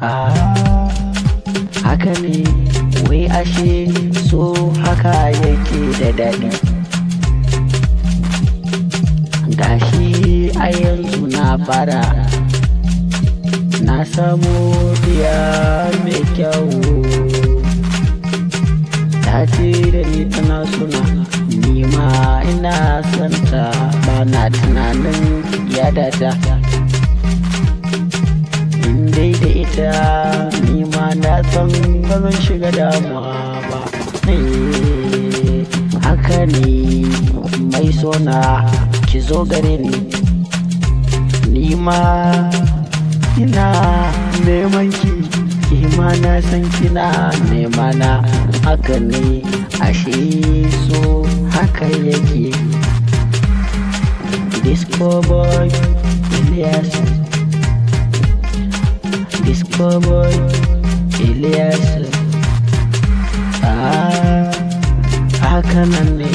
Ah, haka ne, wai ashe so haka yake da daɗi. Gashi a yanzu na fara, na samu diya mai kyau. Ta ce da ni tana sona, ni ma ina santa, ba na tunanin yadata. In dai da ita, ni ma na san ba zan shiga damuwa ba. Eh, haka ne, mai sona, ki zo gare ni. Ni ma ina neman ki, ki ma na san kina nema na. Haka ne, ashe so haka yake. Disco Boy Elias, Disco Boy Elias. Ah, haka nan ne.